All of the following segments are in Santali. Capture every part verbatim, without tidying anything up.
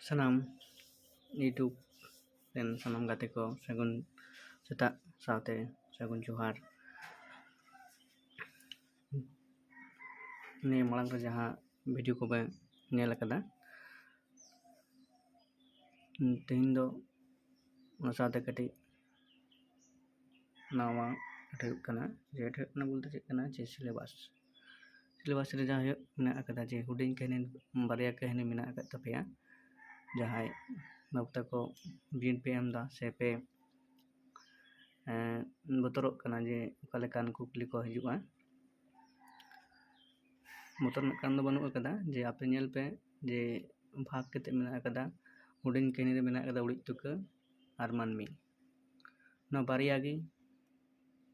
ᱥᱟᱱᱟᱢ YouTube ᱨᱮᱱ ᱥᱟᱱᱟᱢ ᱜᱟᱛᱮ ᱠᱚ ᱥᱟᱹᱜᱩᱱ ᱥᱮᱛᱟᱜ ᱥᱟᱶᱛᱮ ᱥᱟᱹᱜᱩᱱ ᱡᱚᱦᱟᱨ᱾ ᱱᱤᱭᱟᱹ ᱢᱟᱲᱟᱝ ᱨᱮ ᱡᱟᱦᱟᱸ video ᱠᱚᱯᱮ ᱧᱮᱞ ᱟᱠᱟᱫᱟ, ᱛᱮᱦᱮᱧ ᱫᱚ ᱚᱱᱟ ᱥᱟᱶᱛᱮ ᱠᱟᱹᱴᱤᱡ ᱱᱟᱣᱟ ᱦᱩᱭᱩᱜ ᱠᱟᱱᱟ, ᱡᱮ ᱦᱩᱭᱩᱜ ᱠᱟᱱᱟ ᱵᱚᱞᱛᱮ ᱪᱮᱫ ᱠᱟᱱᱟ, ᱡᱮ syllabus syllabus ᱨᱮ ᱡᱟᱦᱟᱸ ᱦᱩᱭᱩᱜ ᱢᱮᱱᱟᱜ ᱟᱠᱟᱫᱟ, ᱡᱮ ᱦᱩᱰᱤᱧ ᱠᱟᱹᱦᱱᱤ, ᱵᱟᱨᱭᱟ ᱠᱟᱹᱦᱱᱤ ᱢᱮᱱᱟᱜ ᱟᱠᱟᱫ ᱛᱟᱯᱮᱭᱟ, ᱡᱟᱦᱟᱸᱭ ᱵᱟᱹᱵᱩ ᱛᱟᱠᱚ ᱵᱤᱱᱤᱰ ᱯᱮ ᱮᱢ ᱮᱫᱟ ᱥᱮ ᱯᱮ ᱮᱸ, ᱵᱚᱛᱚᱨᱚᱜ ᱠᱟᱱᱟ ᱡᱮ ᱚᱠᱟ ᱞᱮᱠᱟᱱ ᱠᱩᱠᱞᱤ ᱠᱚ ᱦᱤᱡᱩᱜᱼᱟ᱾ ᱵᱚᱛᱚᱨ ᱨᱮᱱᱟᱜ ᱠᱟᱨᱚᱱ ᱫᱚ ᱵᱟᱹᱱᱩᱜ ᱟᱠᱟᱫᱟ, ᱡᱮ ᱟᱯᱮ ᱧᱮᱞ ᱯᱮ ᱡᱮ ᱵᱷᱟᱜᱽ ᱠᱟᱛᱮ ᱢᱮᱱᱟᱜ ᱟᱠᱟᱫᱟ, ᱦᱩᱰᱤᱧ ᱠᱟᱹᱦᱱᱤ ᱨᱮ ᱢᱮᱱᱟᱜ ᱟᱠᱟᱫᱟ ᱩᱲᱤᱡ ᱛᱩᱠᱟᱹ ᱟᱨ ᱢᱟᱹᱱᱢᱤ᱾ ᱱᱚᱣᱟ ᱵᱟᱨᱭᱟ ᱜᱮ,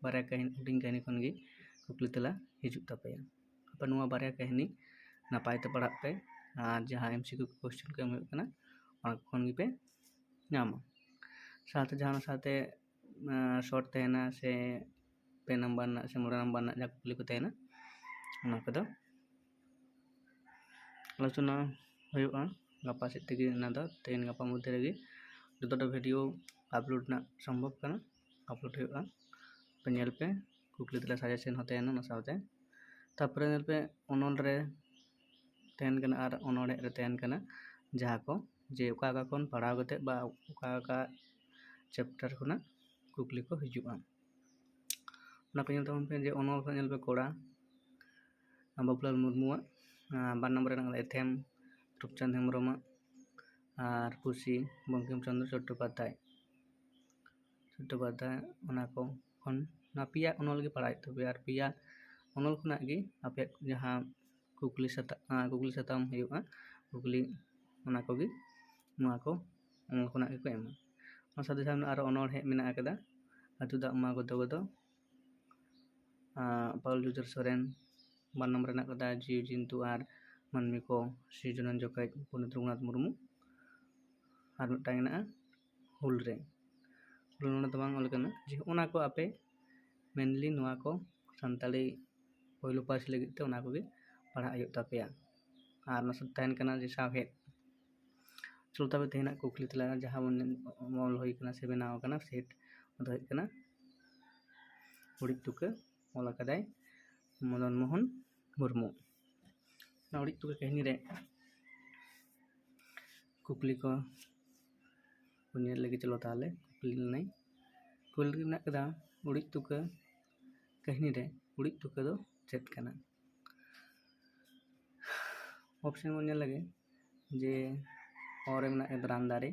ᱵᱟᱨᱭᱟ ᱠᱟᱹᱦᱱᱤ, ᱦᱩᱰᱤᱧ ᱠᱟᱹᱦᱱᱤ ᱠᱷᱚᱱ ᱜᱮ ᱠᱩᱠᱞᱤ ᱛᱮᱞᱟ ᱦᱤᱡᱩᱜ ᱛᱟᱯᱮᱭᱟ᱾ ᱟᱯᱮ ᱱᱚᱣᱟ ᱵᱟᱨᱭᱟ ᱠᱟᱹᱦᱱᱤ ᱱᱟᱯᱟᱭ ᱛᱮ ᱯᱟᱲᱦᱟᱜ ᱯᱮ, ᱟᱨ ᱡᱟᱦᱟᱸ MCQ question ᱠᱚ ᱮᱢ ᱦᱩᱭᱩᱜ ᱠᱟᱱᱟ, ᱚᱱᱟ ᱠᱷᱚᱱ ᱜᱮᱯᱮ ᱧᱟᱢᱟ᱾ ᱥᱟᱶᱛᱮ ᱡᱟᱦᱟᱸ ᱥᱟᱶᱛᱮ, ᱟᱸ, short ᱛᱟᱦᱮᱱᱟ ᱥᱮ ᱯᱮ ᱱᱟᱢᱵᱟᱨ ᱨᱮᱱᱟᱜ ᱥᱮ ᱢᱚᱬᱮ ᱱᱟᱢᱵᱟᱨ ᱨᱮᱱᱟᱜ ᱡᱟᱦᱟᱸ ᱠᱩᱠᱞᱤ ᱠᱚ ᱛᱟᱦᱮᱱᱟ, ᱚᱱᱟ ᱠᱚᱫᱚ ᱟᱞᱳᱪᱚᱱᱟ ᱦᱩᱭᱩᱜᱼᱟ ᱜᱟᱯᱟ ᱥᱮᱫ ᱛᱮᱜᱮ᱾ ᱚᱱᱟ ᱫᱚ ᱛᱮᱦᱮᱧ ᱜᱟᱯᱟ ᱢᱚᱫᱽᱫᱷᱮ ᱨᱮᱜᱮ ᱡᱚᱛᱚᱴᱟ video upload ᱨᱮᱱᱟᱜ ᱥᱚᱢᱵᱷᱚᱵ ᱠᱟᱱᱟ, upload ᱦᱩᱭᱩᱜᱼᱟ᱾ ᱟᱯᱮ ᱧᱮᱞ ᱯᱮ, ᱠᱩᱠᱞᱤ ᱛᱮᱞᱟ suggestion ᱦᱚᱸ ᱛᱟᱦᱮᱱᱟ ᱚᱱᱟ ᱥᱟᱶᱛᱮ᱾ ᱛᱟᱨᱯᱚᱨᱮ ᱧᱮᱞ ᱯᱮ, ᱚᱱᱚᱞ ᱨᱮ ᱛᱟᱦᱮᱱ ᱠᱟᱱᱟ ᱟᱨ ᱚᱱᱚᱬᱦᱮ ᱨᱮ ᱛᱟᱦᱮᱱ ᱠᱟᱱᱟ, ᱡᱟᱦᱟᱸ ᱠᱚ ᱡᱮ ᱚᱠᱟ ᱚᱠᱟ ᱠᱷᱚᱱ ᱯᱟᱲᱦᱟᱣ ᱠᱟᱛᱮᱫ ᱵᱟ ᱚᱠᱟ ᱚᱠᱟ chapter ᱠᱷᱚᱱᱟᱜ ᱠᱩᱠᱞᱤ ᱠᱚ ᱦᱤᱡᱩᱜᱼᱟ, ᱚᱱᱟ ᱠᱚ ᱧᱮᱞ ᱛᱟᱵᱚᱱ ᱯᱮ᱾ ᱡᱮ ᱚᱱᱚᱞ ᱠᱷᱚᱱᱟᱜ ᱧᱮᱞ ᱯᱮ ᱠᱚᱲᱟ, ᱵᱟᱹᱵᱩᱞᱟᱞ ᱢᱩᱨᱢᱩᱣᱟᱜ, ᱟᱨ ᱵᱟᱨ ᱱᱚᱢᱵᱚᱨ ᱨᱮ ᱢᱮᱱᱟᱜ ᱠᱟᱫᱟ ᱮᱛᱷᱮᱢ, ᱨᱩᱯᱪᱟᱸᱫᱽ ᱦᱮᱢᱵᱨᱚᱢᱟᱜ, ᱟᱨ ᱯᱩᱥᱤ, ᱵᱚᱝᱠᱤᱢ ᱪᱚᱸᱫᱽᱨᱚ ᱪᱚᱴᱴᱳᱯᱟᱫᱽᱫᱷᱟᱭ᱾ ᱪᱚᱴᱴᱳᱯᱟᱫᱽᱫᱷᱟᱭ, ᱚᱱᱟ ᱠᱚ ᱠᱷᱚᱱ ᱱᱚᱣᱟ ᱯᱮᱭᱟ ᱚᱱᱚᱞ ᱜᱮ ᱯᱟᱲᱦᱟᱣ ᱦᱩᱭᱩᱜ ᱛᱟᱯᱮᱭᱟ᱾ ᱟᱨ ᱯᱮᱭᱟ ᱚᱱᱚᱞ ᱠᱷᱚᱱᱟᱜ ᱜᱮ ᱟᱯᱮᱭᱟᱜ ᱡᱟᱦᱟᱸ ᱠᱩᱠᱞᱤ ᱥᱟᱛᱟ-, ᱟᱸ, ᱠᱩᱠᱞᱤ ᱥᱟᱛᱟᱢ ᱦᱩᱭᱩᱜᱼᱟ, ᱠᱩᱠᱞᱤ, ᱚᱱᱟ ᱠᱚᱜᱮ ᱱᱚᱣᱟ ᱠᱚ ᱚᱱᱚᱞ ᱠᱷᱚᱱᱟᱜ ᱜᱮᱠᱚ ᱮᱢᱟ᱾ ᱚᱱᱟ ᱥᱟᱶᱛᱮ ᱥᱟᱶᱛᱮ ᱟᱨᱚ ᱚᱱᱚᱬᱦᱮ ᱢᱮᱱᱟᱜ ᱟᱠᱟᱫᱟ, ᱟᱹᱛᱩ ᱫᱟᱜ ᱢᱟ ᱜᱚᱫᱚ ᱜᱚᱫᱚ, ᱟᱸ, ᱯᱟᱣᱩᱞ ᱡᱩᱡᱷᱟᱹᱨ ᱥᱚᱨᱮᱱ᱾ ᱵᱟᱨ ᱱᱚᱢᱵᱚᱨ ᱨᱮ ᱢᱮᱱᱟᱜ ᱟᱠᱟᱫᱟ ᱡᱤᱣᱤ ᱡᱤᱱᱛᱩ ᱟᱨ ᱢᱟᱹᱱᱢᱤ ᱠᱚ ᱥᱤᱨᱡᱚᱱ ᱡᱚᱠᱷᱮᱡ, ᱯᱚᱱᱰᱤᱛ ᱨᱚᱜᱷᱩᱱᱟᱛᱷ ᱢᱩᱨᱢᱩ᱾ ᱟᱨ ᱢᱤᱫᱴᱟᱝ ᱢᱮᱱᱟᱜᱼᱟ ᱦᱩᱞ ᱨᱮ᱾ ᱦᱩᱞ ᱱᱚᱰᱮ ᱫᱚ ᱵᱟᱝ ᱚᱞ ᱠᱟᱱᱟ᱾ ᱡᱮ ᱚᱱᱟ ᱠᱚ ᱟᱯᱮ mainly ᱱᱚᱣᱟ ᱠᱚ ᱥᱟᱱᱛᱟᱲᱤ ᱯᱳᱭᱞᱳ ᱯᱟᱹᱨᱥᱤ ᱞᱟᱹᱜᱤᱫ ᱛᱮ ᱚᱱᱟ ᱠᱚᱜᱮ ᱯᱟᱲᱦᱟᱜ ᱦᱩᱭᱩᱜ ᱛᱟᱯᱮᱭᱟ᱾ ᱟᱨ ᱚᱱᱟ ᱥᱟᱶᱛᱮ ᱛᱟᱦᱮᱱ ᱠᱟᱱᱟ ᱡᱮ ᱥᱟᱶᱦᱮᱫ, ᱪᱚᱞᱚ ᱛᱚᱵᱮ ᱛᱮᱦᱮᱧᱟᱜ ᱠᱩᱠᱞᱤ ᱛᱮᱞᱟ ᱡᱟᱦᱟᱸ ᱵᱚᱱ ᱚᱞ ᱦᱩᱭ ᱠᱟᱱᱟ ᱥᱮ ᱵᱮᱱᱟᱣ ᱠᱟᱱᱟ ᱥᱮᱴ, ᱚᱱᱟ ᱫᱚ ᱦᱩᱭᱩᱜ ᱠᱟᱱᱟ ᱩᱲᱤᱡ ᱛᱩᱠᱟᱹ, ᱚᱞ ᱟᱠᱟᱫᱟᱭ ᱢᱚᱫᱚᱱ ᱢᱳᱦᱚᱱ ᱢᱩᱨᱢᱩ᱾ ᱚᱱᱟ ᱩᱲᱤᱡ ᱛᱩᱠᱟᱹ ᱠᱟᱹᱦᱱᱤ ᱨᱮ ᱠᱩᱠᱞᱤ ᱠᱚ ᱵᱚᱱ ᱧᱮᱞ ᱞᱮᱜᱮ᱾ ᱪᱚᱞᱚ ᱛᱟᱦᱚᱞᱮ ᱠᱩᱠᱞᱤ ᱞᱮᱱᱟᱭ, ᱠᱩᱠᱞᱤ ᱨᱮ ᱢᱮᱱᱟᱜ ᱠᱟᱫᱟ, ᱩᱲᱤᱡ ᱛᱩᱠᱟᱹ ᱠᱟᱹᱦᱱᱤ ᱨᱮ ᱩᱲᱤᱡ ᱛᱩᱠᱟᱹ ᱫᱚ ᱪᱮᱫ ᱠᱟᱱᱟ? ᱚᱯᱥᱮᱱ ᱵᱚᱱ ᱧᱮᱞ ᱞᱮᱜᱮ ᱡᱮ ᱚ ᱨᱮ ᱢᱮᱱᱟᱜ ᱠᱟᱫᱟ ᱨᱟᱱ ᱫᱟᱨᱮ,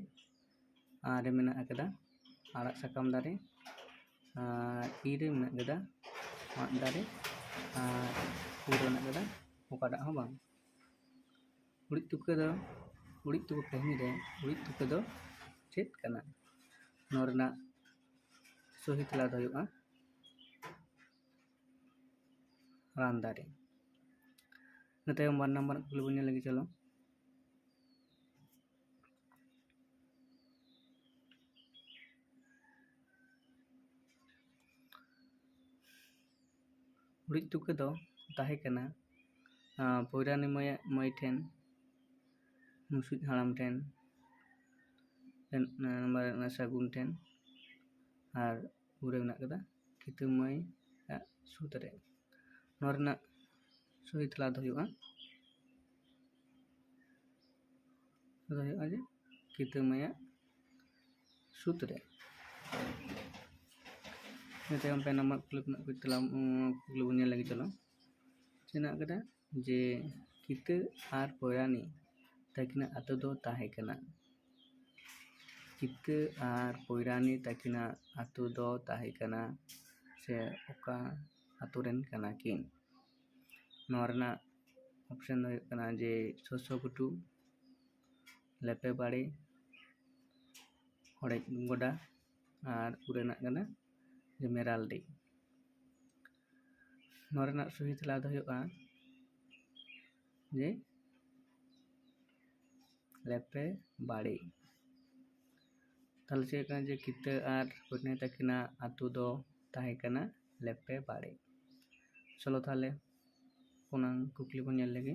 ᱟᱨ ᱨᱮ ᱢᱮᱱᱟᱜ ᱟᱠᱟᱫᱟ ᱟᱲᱟᱜ ᱥᱟᱠᱟᱢ ᱫᱟᱨᱮ, ᱟᱨ ᱤ ᱨᱮ ᱢᱮᱱᱟᱜ ᱟᱠᱟᱫᱟ ᱢᱟᱫ ᱫᱟᱨᱮ, ᱟᱨ ᱩ ᱨᱮ ᱢᱮᱱᱟᱜ ᱟᱠᱟᱫᱟ ᱚᱠᱟᱴᱟᱜ ᱦᱚᱸ ᱵᱟᱝ᱾ ᱩᱲᱤᱡ ᱛᱩᱠᱟᱹ ᱫᱚ, ᱩᱲᱤᱡ ᱛᱩᱠᱟᱹ ᱠᱟᱹᱦᱱᱤ ᱨᱮ ᱩᱲᱤᱡ ᱛᱩᱠᱟᱹ ᱫᱚ ᱪᱮᱫ ᱠᱟᱱᱟ? ᱱᱚᱣᱟ ᱨᱮᱱᱟᱜ ᱥᱚᱦᱤ ᱛᱮᱞᱟ ᱫᱚ ᱦᱩᱭᱩᱜᱼᱟ ᱨᱟᱱ ᱫᱟᱨᱮ᱾ ᱤᱱᱟᱹ ᱛᱟᱭᱚᱢ ᱵᱟᱨ ᱱᱟᱢᱵᱟᱨ ᱠᱩᱠᱞᱤ ᱵᱚᱱ ᱧᱮᱞ ᱞᱮᱜᱮ, ᱪᱚᱞᱚ᱾ ᱩᱲᱤᱡ ᱛᱩᱠᱟᱹ ᱫᱚ ᱛᱟᱦᱮᱸ ᱠᱟᱱᱟ, ᱟᱸ, ᱯᱚᱭᱨᱟᱱᱤ ᱢᱟᱹᱭ, ᱢᱟᱹᱭ ᱴᱷᱮᱱ, ᱢᱩᱥᱩᱡ ᱦᱟᱲᱟᱢ ᱴᱷᱮᱱ, ᱱᱟᱢᱵᱟᱨ ᱦᱩᱭᱩᱜ ᱠᱟᱱᱟ ᱥᱟᱹᱜᱩᱱ ᱴᱷᱮᱱ, ᱟᱨ ᱩᱨᱮ ᱢᱮᱱᱟᱜ ᱠᱟᱫᱟ ᱠᱤᱛᱟᱹ ᱢᱟᱹᱭ ᱟᱜ ᱥᱩᱫ ᱨᱮ᱾ ᱱᱚᱣᱟ ᱨᱮᱱᱟᱜ ᱥᱚᱦᱤ ᱛᱮᱞᱟ ᱫᱚ ᱦᱩᱭᱩᱜᱼᱟ, ᱫᱚ ᱦᱩᱭᱩᱜᱼᱟ ᱡᱮ ᱠᱤᱛᱟᱹ ᱢᱟᱹᱭ ᱟᱜ ᱥᱩᱫ ᱨᱮ᱾ ᱤᱱᱟᱹ ᱛᱟᱭᱚᱢ ᱯᱮ ᱱᱟᱢᱵᱟᱨ ᱠᱩᱠᱞᱤ ᱠᱷᱚᱱᱟᱜ ᱠᱩᱠᱞᱤ ᱛᱮᱞᱟ, ᱩᱸ, ᱠᱩᱠᱞᱤ ᱵᱚᱱ ᱧᱮᱞ ᱞᱮᱜᱮ, ᱪᱚᱞᱚ᱾ ᱪᱮᱫ ᱦᱮᱱᱟᱜ ᱠᱟᱫᱟ? ᱡᱮ ᱠᱤᱛᱟᱹ ᱟᱨ ᱯᱚᱭᱨᱟᱱᱤ ᱛᱟᱹᱠᱤᱱᱟᱜ ᱟᱛᱳ ᱫᱚ ᱛᱟᱦᱮᱸ ᱠᱟᱱᱟ᱾ ᱠᱤᱛᱟᱹ ᱟᱨ ᱯᱚᱭᱨᱟᱱᱤ ᱛᱟᱹᱠᱤᱱᱟᱜ ᱟᱛᱳ ᱫᱚ ᱛᱟᱦᱮᱸ ᱠᱟᱱᱟ ᱥᱮ ᱚᱠᱟ ᱟᱛᱳ ᱨᱮᱱ ᱠᱟᱱᱟ ᱠᱤᱱ? ᱱᱚᱣᱟ ᱨᱮᱱᱟᱜ ᱚᱯᱥᱮᱱ ᱫᱚ ᱦᱩᱭᱩᱜ ᱠᱟᱱᱟ ᱡᱮ ᱥᱚᱥᱚ ᱜᱷᱩᱴᱩ, ᱞᱮᱯᱮ ᱵᱟᱲᱮ, ᱦᱚᱲᱮᱡ ᱜᱚᱰᱟ, ᱟᱨ ᱩᱨᱮ ᱢᱮᱱᱟᱜ ᱠᱟᱫᱟ ᱡᱮ ᱢᱮᱨᱟᱞᱰᱤ᱾ ᱱᱚᱣᱟ ᱨᱮᱱᱟᱜ ᱥᱚᱦᱤ ᱛᱮᱞᱟ ᱫᱚ ᱦᱩᱭᱩᱜᱼᱟ ᱡᱮ ᱞᱮᱯᱮ ᱵᱟᱲᱮ᱾ ᱛᱟᱦᱞᱮ ᱪᱮᱫ ᱠᱟᱱᱟ ᱡᱮ ᱠᱤᱛᱟᱹ ᱟᱨ ᱯᱚᱭᱨᱟᱱᱤ ᱛᱟᱹᱠᱤᱱᱟᱜ ᱟᱛᱳ ᱫᱚ ᱛᱟᱦᱮᱸ ᱠᱟᱱᱟ ᱞᱮᱯᱮ ᱵᱟᱲᱮ᱾ ᱪᱚᱞᱚ ᱛᱟᱦᱞᱮ ᱯᱩᱱᱟᱝ ᱠᱩᱠᱞᱤ ᱵᱚᱱ ᱧᱮᱞ ᱞᱮᱜᱮ᱾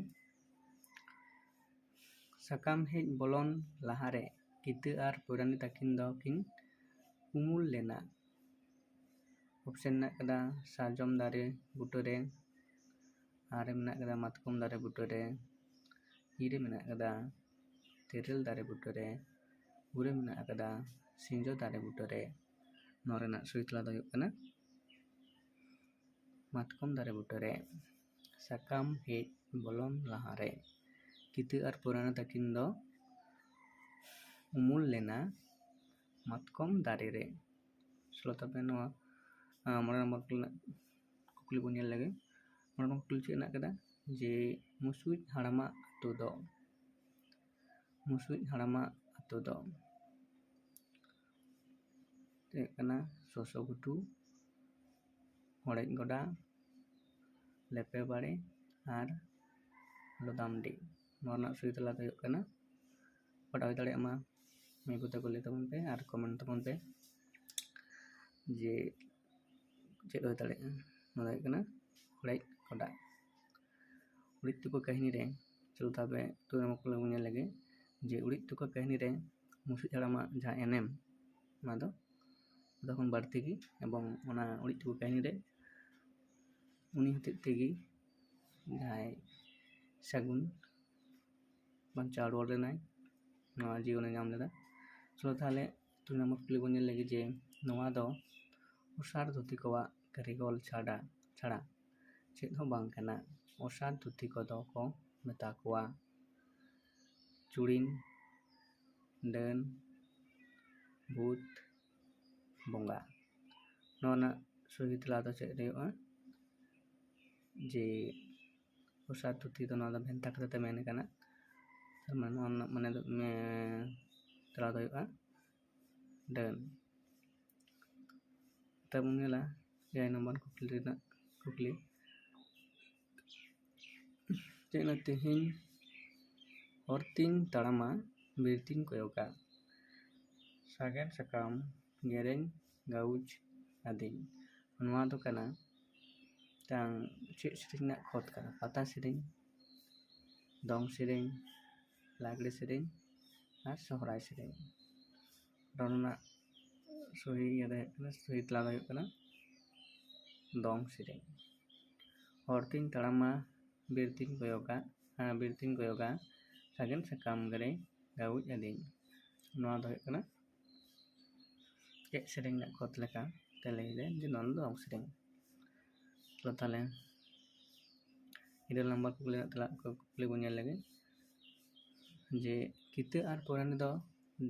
ᱥᱟᱠᱟᱢ ᱦᱮᱡ ᱵᱚᱞᱚᱱ ᱞᱟᱦᱟᱨᱮ ᱠᱤᱛᱟᱹ ᱟᱨ ᱯᱚᱭᱨᱟᱱᱤ ᱛᱟᱹᱠᱤᱱ ᱫᱚᱠᱤᱱ ᱩᱢᱩᱞ ᱞᱮᱱᱟ᱾ ᱚᱯᱥᱮᱱ ᱢᱮᱱᱟᱜ ᱟᱠᱟᱫᱟ ᱥᱟᱨᱡᱚᱢ ᱫᱟᱨᱮ ᱵᱩᱴᱟᱹᱨᱮ, ᱟᱨᱮ ᱢᱮᱱᱟᱜ ᱟᱠᱟᱫᱟ ᱢᱟᱛᱠᱚᱢ ᱫᱟᱨᱮ ᱵᱩᱴᱟᱹᱨᱮ, ᱤᱨᱮ ᱢᱮᱱᱟᱜ ᱟᱠᱟᱫᱟ ᱛᱮᱨᱮᱞ ᱫᱟᱨᱮ ᱵᱩᱴᱟᱹᱨᱮ, ᱩᱨᱮ ᱢᱮᱱᱟᱜ ᱟᱠᱟᱫᱟ ᱥᱤᱸᱡᱚ ᱫᱟᱨᱮ ᱵᱩᱴᱟᱹᱨᱮ᱾ ᱱᱚᱣᱟ ᱨᱮᱱᱟᱜ ᱥᱚᱦᱤ ᱛᱮᱞᱟ ᱫᱚ ᱦᱩᱭᱩᱜ ᱠᱟᱱᱟ ᱢᱟᱛᱠᱚᱢ ᱫᱟᱨᱮ ᱵᱩᱴᱟᱹᱨᱮ᱾ ᱥᱟᱠᱟᱢ ᱦᱮᱡ ᱵᱚᱞᱚᱱ ᱞᱟᱦᱟᱨᱮ ᱠᱤᱛᱟᱹ ᱟᱨ ᱯᱚᱭᱨᱟᱱᱤ ᱛᱟᱹᱠᱤᱱ ᱫᱚ ᱩᱢᱩᱞ ᱞᱮᱱᱟ ᱢᱟᱛᱠᱚᱢ ᱫᱟᱨᱮ ᱨᱮ᱾ ᱪᱚᱞᱚ ᱛᱚᱵᱮ ᱱᱚᱣᱟ, ᱟᱸ, ᱢᱚᱬᱮ ᱱᱚᱢᱵᱚᱨ ᱨᱮᱱᱟᱜ ᱠᱩᱠᱞᱤ ᱵᱚᱱ ᱧᱮᱞ ᱞᱮᱜᱮ᱾ ᱢᱚᱬᱮ ᱱᱚᱢᱵᱚᱨ ᱠᱩᱠᱞᱤ ᱪᱮᱫ ᱦᱮᱱᱟᱜ ᱟᱠᱟᱫᱟ? ᱡᱮ ᱢᱩᱥᱩᱡ ᱦᱟᱲᱟᱢᱟᱜ ᱟᱹᱛᱩ ᱫᱚ, ᱢᱩᱥᱩᱡ ᱦᱟᱲᱟᱢᱟᱜ ᱟᱹᱛᱩ ᱫᱚ ᱦᱩᱭᱩᱜ ᱠᱟᱱᱟ ᱥᱚᱥᱚ ᱜᱷᱩᱴᱩ, ᱦᱚᱲᱮᱡ ᱜᱚᱰᱟ, ᱞᱮᱯᱮ ᱵᱟᱲᱮ ᱟᱨ ᱞᱚᱫᱟᱢᱰᱤ᱾ ᱱᱚᱣᱟ ᱨᱮᱱᱟᱜ ᱥᱚᱦᱤ ᱛᱮᱞᱟ ᱫᱚ ᱦᱩᱭᱩᱜ ᱠᱟᱱᱟ, ᱚᱠᱟᱴᱟᱜ ᱦᱩᱭ ᱫᱟᱲᱮᱭᱟᱜ ᱢᱟ, ᱢᱟᱹᱭ ᱵᱟᱹᱵᱩ ᱛᱟᱠᱚ ᱞᱟᱹᱭ ᱛᱟᱵᱚᱱ ᱯᱮ ᱟᱨ comment ᱛᱟᱵᱚᱱ ᱯᱮ ᱡᱮ ᱪᱮᱫ ᱦᱩᱭ ᱫᱟᱲᱮᱭᱟᱜᱼᱟ᱾ ᱱᱚᱣᱟ ᱫᱚ ᱦᱩᱭᱩᱜ ᱠᱟᱱᱟ ᱦᱚᱲᱮᱡ ᱜᱚᱰᱟ᱾ ᱩᱲᱤᱡ ᱛᱩᱠᱟᱹ ᱠᱟᱹᱦᱱᱤ ᱨᱮ, ᱪᱚᱞᱚ ᱛᱚᱵᱮ ᱛᱩᱨᱩᱭ ᱱᱚᱢᱵᱚᱨ ᱠᱩᱠᱞᱤ ᱵᱚᱱ ᱧᱮᱞ ᱞᱮᱜᱮ ᱡᱮ ᱩᱲᱤᱡ ᱛᱩᱠᱟᱹ ᱠᱟᱹᱦᱱᱤ ᱨᱮ ᱢᱩᱥᱩᱡ ᱦᱟᱲᱟᱢᱟᱜ ᱡᱟᱦᱟᱸ ᱮᱱᱮᱢ, ᱚᱱᱟ ᱫᱚ ᱡᱚᱛᱚ ᱠᱷᱚᱱ ᱵᱟᱹᱲᱛᱤ ᱜᱮ, ᱮᱵᱚᱝ ᱚᱱᱟ ᱩᱲᱤᱡ ᱛᱩᱠᱟᱹ ᱠᱟᱹᱦᱱᱤ ᱨᱮ ᱩᱱᱤ ᱦᱚᱛᱮᱡ ᱛᱮᱜᱮ ᱡᱟᱦᱟᱸᱭ ᱥᱟᱹᱜᱩᱱ ᱵᱟᱧᱪᱟᱣ ᱨᱩᱣᱟᱹᱲ ᱞᱮᱱᱟᱭ, ᱱᱚᱣᱟ ᱡᱤᱭᱚᱱᱮ ᱧᱟᱢ ᱞᱮᱫᱟ᱾ ᱪᱚᱞᱚ ᱛᱟᱦᱚᱞᱮ ᱛᱩᱨᱩᱭ ᱱᱚᱢᱵᱚᱨ ᱠᱩᱠᱞᱤ ᱵᱚᱱ ᱧᱮᱞ ᱞᱮᱜᱮ ᱡᱮ ᱱᱚᱣᱟ ᱫᱚ ᱚᱥᱟᱨ ᱫᱷᱩᱛᱤ ᱠᱚᱣᱟᱜ ᱠᱟᱹᱨᱤᱜᱚᱞ ᱪᱷᱟᱰᱟ, ᱪᱷᱟᱲᱟ ᱪᱮᱫ ᱦᱚᱸ ᱵᱟᱝ ᱠᱟᱱᱟ᱾ ᱚᱥᱟᱨ ᱫᱷᱩᱛᱤ ᱠᱚᱫᱚ ᱠᱚ ᱢᱮᱛᱟ ᱠᱚᱣᱟ ᱪᱩᱲᱤᱱ, ᱰᱟᱹᱱ, ᱵᱷᱩᱛ, ᱵᱚᱸᱜᱟ᱾ ᱱᱚᱣᱟ ᱨᱮᱱᱟᱜ ᱥᱚᱦᱤ ᱛᱮᱞᱟ ᱫᱚ ᱪᱮᱫ ᱦᱩᱭᱩᱜᱼᱟ? ᱡᱮ ᱚᱥᱟᱨ ᱫᱷᱩᱛᱤ ᱫᱚ ᱱᱚᱣᱟ ᱫᱚ ᱵᱷᱮᱱᱛᱟ ᱠᱟᱛᱷᱟ ᱛᱮ ᱢᱮᱱ ᱠᱟᱱᱟ᱾ ᱛᱟᱨ ᱢᱟᱱᱮ ᱱᱚᱣᱟ ᱨᱮᱱᱟᱜ ᱢᱟᱱᱮ ᱫᱚ, ᱢᱮ-, ᱛᱮᱞᱟ ᱫᱚ ᱦᱩᱭᱩᱜᱼᱟ ᱰᱟᱹᱱ᱾ ᱛᱟᱵᱚᱱ ᱧᱮᱞᱟ ᱮᱭᱟᱭ ᱱᱚᱢᱵᱚᱨ ᱠᱩᱠᱞᱤ ᱨᱮᱱᱟᱜ ᱠᱩᱠᱞᱤ᱾ ᱪᱮᱫ ᱞᱮᱠᱟ ᱛᱮᱦᱮᱧ ᱦᱚᱨ ᱛᱤᱧ ᱛᱟᱲᱟᱢᱟ, ᱵᱤᱨ ᱛᱤᱧ ᱠᱚᱭᱚᱜᱟ, ᱥᱟᱜᱮᱱ ᱥᱟᱠᱟᱢ ᱧᱮᱨᱮᱧ ᱜᱟᱹᱣᱩᱡ ᱟᱹᱫᱤᱧ᱾ ᱱᱚᱣᱟ ᱫᱚ ᱠᱟᱱᱟ ᱢᱤᱫᱴᱟᱝ ᱪᱮᱫ ᱥᱮᱨᱮᱧ ᱨᱮᱱᱟᱜ ᱠᱷᱚᱛ ᱠᱟᱱᱟ? ᱯᱟᱛᱟ ᱥᱮᱨᱮᱧ, ᱫᱚᱝ ᱥᱮᱨᱮᱧ, ᱞᱟᱜᱽᱲᱮ ᱥᱮᱨᱮᱧ ᱟᱨ ᱥᱚᱦᱨᱟᱭ ᱥᱮᱨᱮᱧ᱾ ᱨᱚᱲ ᱨᱮᱱᱟᱜ ᱥᱚᱦᱤ ᱤᱭᱟᱹ ᱫᱚ ᱦᱩᱭᱩᱜ ᱠᱟᱱᱟ, ᱥᱚᱦᱤ ᱛᱮᱞᱟ ᱫᱚ ᱦᱩᱭᱩᱜ ᱠᱟᱱᱟ ᱫᱚᱝ ᱥᱮᱨᱮᱧ᱾ ᱦᱚᱨ ᱛᱤᱧ ᱛᱟᱲᱟᱢᱟ, ᱵᱤᱨ ᱛᱤᱧ ᱠᱚᱭᱚᱜᱟ, ᱦᱮᱸ, ᱵᱤᱨ ᱛᱤᱧ ᱠᱚᱭᱚᱜᱟ, ᱥᱟᱜᱮᱱ ᱥᱟᱠᱟᱢ ᱜᱮᱨᱮ ᱜᱟᱹᱣᱩᱡ ᱟᱹᱫᱤᱧ᱾ ᱱᱚᱣᱟ ᱫᱚ ᱦᱩᱭᱩᱜ ᱠᱟᱱᱟ ᱪᱮᱫ ᱥᱮᱨᱮᱧ ᱨᱮᱱᱟᱜ ᱠᱷᱚᱛ ᱞᱮᱠᱟ ᱛᱮ ᱞᱟᱹᱭ ᱫᱟᱭ ᱡᱮ ᱱᱚᱣᱟ ᱫᱚ ᱫᱚᱝ ᱥᱮᱨᱮᱧ᱾ ᱛᱚ ᱛᱟᱦᱞᱮ ᱤᱨᱟᱹᱞ ᱱᱟᱢᱵᱟᱨ ᱠᱩᱠᱞᱤ ᱨᱮᱱᱟᱜ ᱛᱮᱞᱟ, ᱠᱩᱠᱞᱤ ᱵᱚᱱ ᱧᱮᱞ ᱞᱮᱜᱮ ᱡᱮ ᱠᱤᱛᱟᱹ ᱟᱨ ᱯᱚᱨᱟᱱᱤ ᱫᱚ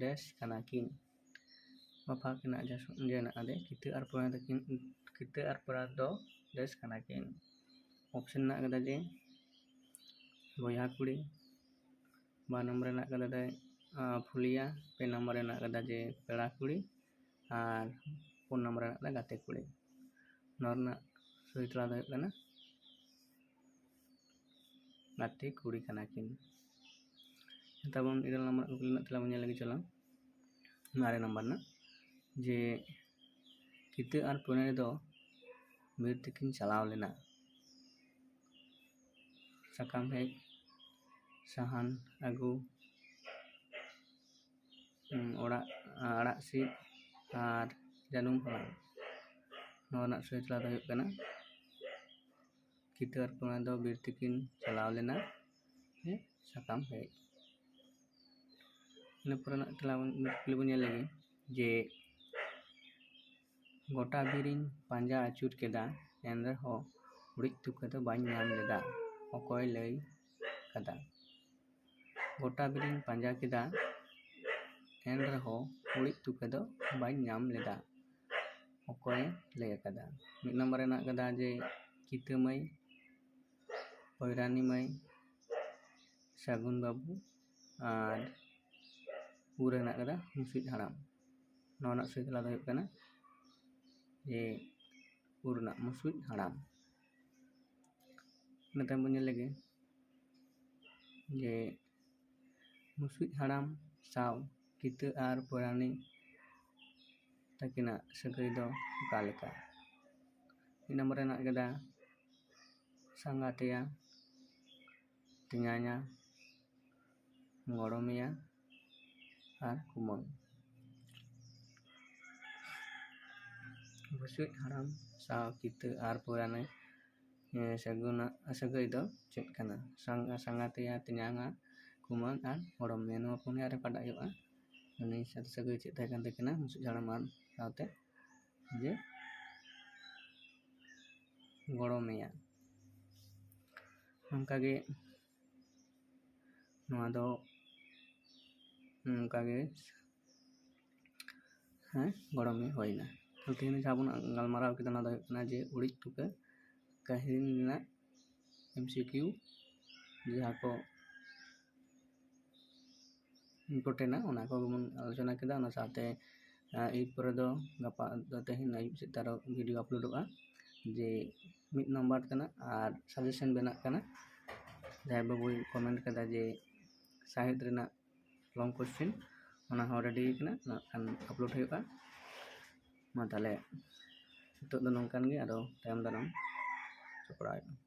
ᱰᱮᱥ ᱠᱟᱱᱟ ᱠᱤᱱ? ᱵᱟᱯᱷᱟᱣ ᱠᱤᱱᱟᱜ ᱡᱟᱥ-, ᱡᱮ ᱦᱮᱱᱟᱜ ᱟᱫᱮ, ᱠᱤᱛᱟᱹ ᱟᱨ ᱯᱚᱨᱟᱱᱤ ᱫᱚ ᱠᱤᱱ, ᱠᱤᱛᱟᱹ ᱟᱨ ᱯᱚᱨᱟᱱᱤ ᱫᱚ ᱰᱮᱥ ᱠᱟᱱᱟ ᱠᱤᱱ? ᱚᱯᱥᱮᱱ ᱦᱮᱱᱟᱜ ᱟᱠᱟᱫᱟ ᱡᱮ ᱵᱚᱭᱦᱟ ᱠᱩᱲᱤ, ᱵᱟᱨ ᱱᱚᱢᱵᱚᱨ ᱨᱮ ᱦᱮᱱᱟᱜ ᱟᱠᱟᱫᱟ ᱫᱚ, ᱟᱸ, ᱯᱷᱩᱞᱤᱭᱟ, ᱯᱮ ᱱᱚᱢᱵᱚᱨ ᱨᱮ ᱦᱮᱱᱟᱜ ᱟᱠᱟᱫᱟ ᱡᱮ ᱯᱮᱲᱟ ᱠᱩᱲᱤ, ᱟᱨ ᱯᱩᱱ ᱱᱚᱢᱵᱚᱨ ᱨᱮ ᱦᱮᱱᱟᱜ ᱟᱠᱟᱫᱟ ᱜᱟᱛᱮ ᱠᱩᱲᱤ᱾ ᱱᱚᱣᱟ ᱨᱮᱱᱟᱜ ᱥᱚᱦᱤ ᱛᱮᱞᱟ ᱫᱚ ᱦᱩᱭᱩᱜ ᱠᱟᱱᱟ ᱜᱟᱛᱮ ᱠᱩᱲᱤ ᱠᱟᱱᱟ ᱠᱤᱱ᱾ ᱛᱟᱵᱚᱱ ᱤᱨᱟᱹᱞ ᱱᱚᱢᱵᱚᱨ ᱠᱩᱠᱞᱤ ᱨᱮᱱᱟᱜ ᱛᱮᱞᱟ ᱵᱚᱱ ᱧᱮᱞ ᱞᱮᱜᱮ, ᱪᱚᱞᱚ᱾ ᱟᱨᱮ ᱱᱚᱢᱵᱚᱨ ᱨᱮᱱᱟᱜ ᱡᱮ ᱠᱤᱛᱟᱹ ᱟᱨ ᱯᱚᱨᱟᱱᱤ ᱫᱚ ᱵᱤᱨ ᱛᱮᱠᱤᱱ ᱪᱟᱞᱟᱣ ᱞᱮᱱᱟ᱾ ᱥᱟᱠᱟᱢ ᱦᱮᱡ, ᱥᱟᱦᱟᱱ ᱟᱹᱜᱩ, ᱩᱸ, ᱚᱲᱟᱜ, ᱟᱲᱟᱜ ᱥᱤᱫ ᱟᱨ ᱡᱟᱹᱱᱩᱢ ᱦᱟᱞᱟᱝ᱾ ᱱᱚᱣᱟ ᱨᱮᱱᱟᱜ ᱥᱚᱦᱤ ᱛᱮᱞᱟ ᱫᱚ ᱦᱩᱭᱩᱜ ᱠᱟᱱᱟ ᱠᱤᱛᱟᱹ ᱟᱨ ᱯᱚᱨᱟᱱᱤ ᱫᱚ ᱵᱤᱨ ᱛᱮᱠᱤᱱ ᱪᱟᱞᱟᱣ ᱞᱮᱱᱟ, ᱦᱮᱸ, ᱥᱟᱠᱟᱢ ᱦᱮᱡ᱾ ᱤᱱᱟᱹ ᱯᱚᱨᱮ ᱨᱮᱱᱟᱜ ᱛᱮᱞᱟ ᱵᱚᱱ, ᱠᱩᱠᱞᱤ ᱵᱚᱱ ᱧᱮᱞ ᱞᱮᱜᱮ ᱡᱮ ᱜᱚᱴᱟ ᱵᱤᱨᱤᱧ ᱯᱟᱸᱡᱟ ᱟᱹᱪᱩᱨ ᱠᱮᱫᱟ, ᱮᱱ ᱨᱮᱦᱚᱸ ᱩᱲᱤᱡ ᱛᱩᱠᱟᱹ ᱫᱚ ᱵᱟᱹᱧ ᱧᱟᱢ ᱞᱮᱫᱟ, ᱚᱠᱚᱭ ᱞᱟᱹᱭ ᱠᱟᱫᱟ? ᱜᱚᱴᱟ ᱵᱤᱨᱤᱧ ᱯᱟᱸᱡᱟ ᱠᱮᱫᱟ, ᱮᱱ ᱨᱮᱦᱚᱸ ᱩᱲᱤᱡ ᱛᱩᱠᱟᱹ ᱫᱚ ᱵᱟᱹᱧ ᱧᱟᱢ ᱞᱮᱫᱟ, ᱚᱠᱚᱭᱮ ᱞᱟᱹᱭ ᱟᱠᱟᱫᱟ? ᱢᱤᱫ ᱱᱚᱢᱵᱚᱨ ᱨᱮ ᱦᱮᱱᱟᱜ ᱟᱠᱟᱫᱟ ᱡᱮ ᱠᱤᱛᱟᱹ ᱢᱟᱹᱭ, ᱯᱚᱭᱨᱟᱱᱤ ᱢᱟᱹᱭ, ᱥᱟᱹᱜᱩᱱ ᱵᱟᱹᱵᱩ ᱟᱨ ᱩᱨ ᱨᱮ ᱦᱮᱱᱟᱜ ᱟᱠᱟᱫᱟ ᱢᱩᱥᱩᱡ ᱦᱟᱲᱟᱢ᱾ ᱱᱚᱣᱟ ᱨᱮᱱᱟᱜ ᱥᱚᱦᱤ ᱛᱮᱞᱟ ᱫᱚ ᱦᱩᱭᱩᱜ ᱠᱟᱱᱟ ᱡᱮ ᱩᱨ ᱨᱮᱱᱟᱜ ᱢᱩᱥᱩᱡ ᱦᱟᱲᱟᱢ᱾ ᱤᱱᱟᱹ ᱛᱟᱭᱚᱢ ᱵᱚᱱ ᱧᱮᱞ ᱞᱮᱜᱮ ᱡᱮ ᱢᱩᱥᱩᱡ ᱦᱟᱲᱟᱢ ᱥᱟᱶ ᱠᱤᱛᱟᱹ ᱟᱨ ᱯᱚᱭᱨᱟᱱᱤ ᱛᱟᱹᱠᱤᱱᱟᱜ ᱥᱟᱹᱜᱟᱹᱭ ᱫᱚ ᱚᱠᱟ ᱞᱮᱠᱟ? ᱢᱤᱫ ᱱᱚᱢᱵᱚᱨ ᱨᱮ ᱦᱮᱱᱟᱜ ᱟᱠᱟᱫᱟ ᱥᱟᱸᱜᱟᱛᱮᱭᱟ, ᱛᱮᱧᱟᱧᱟ, ᱜᱚᱲᱚᱢᱮᱭᱟ ᱟᱨ ᱠᱩᱢᱟᱹᱝ᱾ ᱵᱩᱥᱩᱡ ᱦᱟᱲᱟᱢ ᱥᱟᱶ ᱠᱤᱛᱟᱹ ᱟᱨ ᱯᱚᱭᱟᱱᱮ ᱥᱟᱹᱜᱩᱱᱟᱜ ᱥᱟᱹᱜᱟᱹᱭ ᱫᱚ ᱪᱮᱫ ᱠᱟᱱᱟ? ᱥᱟᱝ- ᱥᱟᱸᱜᱟᱛᱮᱭᱟ, ᱛᱮᱧᱟᱝᱟ, ᱠᱩᱢᱟᱹᱝ ᱟᱨ ᱜᱚᱲᱚᱢᱮᱭᱟ, ᱱᱚᱣᱟ ᱯᱩᱱᱭᱟ ᱨᱮ ᱚᱠᱟᱴᱟᱜ ᱦᱩᱭᱩᱜᱼᱟ? ᱩᱱᱤ ᱥᱟᱛᱮ ᱥᱟᱹᱜᱟᱹᱭ ᱪᱮᱫ ᱛᱟᱦᱮᱸ ᱠᱟᱱ ᱛᱟᱹᱠᱤᱱᱟ ᱵᱩᱥᱩᱡ ᱦᱟᱲᱟᱢ ᱟᱨ ᱥᱟᱶᱛᱮ ᱡᱮ ᱜᱚᱲᱚᱢᱮᱭᱟ᱾ ᱚᱱᱠᱟᱜᱮ ᱱᱚᱣᱟ ᱫᱚ ᱚᱱᱠᱟᱜᱮ ᱦᱮᱸ ᱜᱚᱲᱚᱢᱮ ᱦᱩᱭᱱᱟ᱾ ᱛᱚ ᱛᱮᱦᱮᱧ ᱡᱟᱦᱟᱸ ᱵᱚᱱ ᱜᱟᱞᱢᱟᱨᱟᱣ ᱠᱮᱫᱟ ᱚᱱᱟ ᱫᱚ ᱦᱩᱭᱩᱜ ᱠᱟᱱᱟ ᱡᱮ ᱩᱲᱤᱡ ᱛᱩᱠᱟᱹ ᱠᱟᱹᱦᱱᱤ ᱨᱮᱱᱟᱜ ᱮᱢ ᱥᱤ ᱠᱤᱭᱩ ᱡᱟᱦᱟᱸ ᱠᱚ ᱤᱢᱯᱚᱨᱴᱮᱱᱴᱟ ᱚᱱᱟ ᱠᱚᱜᱮ ᱵᱚᱱ ᱟᱞᱳᱪᱚᱱᱟ ᱠᱮᱫᱟ᱾ ᱚᱱᱟ ᱥᱟᱶᱛᱮ ᱮᱨ ᱯᱚᱨᱮ ᱫᱚ ᱜᱟᱯᱟ ᱫᱚ ᱛᱮᱦᱮᱧ ᱟᱹᱭᱩᱵ ᱥᱮᱫ ᱟᱨᱚ ᱵᱷᱤᱰᱤᱭᱳ ᱟᱯᱞᱳᱰᱚᱜᱼᱟ ᱡᱮ ᱢᱤᱫ ᱱᱟᱢᱵᱟᱨ ᱛᱮᱱᱟᱜ ᱟᱨ ᱥᱟᱡᱮᱥᱚᱱ ᱵᱮᱱᱟᱜ ᱠᱟᱱᱟ᱾ ᱡᱟᱦᱟᱸᱭ ᱵᱟᱹᱵᱩᱭ ᱠᱚᱢᱮᱱᱴ ᱠᱟᱫᱟ ᱡᱮ ᱥᱟᱶᱦᱮᱫ ᱨᱮᱱᱟᱜ ᱞᱚᱝ ᱠᱚᱥᱪᱮᱱ, ᱚᱱᱟ ᱦᱚᱸ ᱨᱮᱰᱤ ᱠᱟᱱᱟ, ᱱᱟᱜ ᱠᱷᱟᱱ ᱟᱯᱞᱳᱰ ᱦᱩᱭᱩᱜᱼᱟ᱾ ᱢᱟ ᱛᱟᱦᱚᱞᱮ ᱱᱤᱛᱚᱜ ᱫᱚ ᱱᱚᱝᱠᱟᱱ ᱜᱮ, ᱟᱨᱚ ᱛᱟᱭᱚᱢ ᱫᱟᱨᱟᱢ ᱥᱟᱯᱲᱟᱣ ᱦᱩᱭᱩᱜᱼᱟ᱾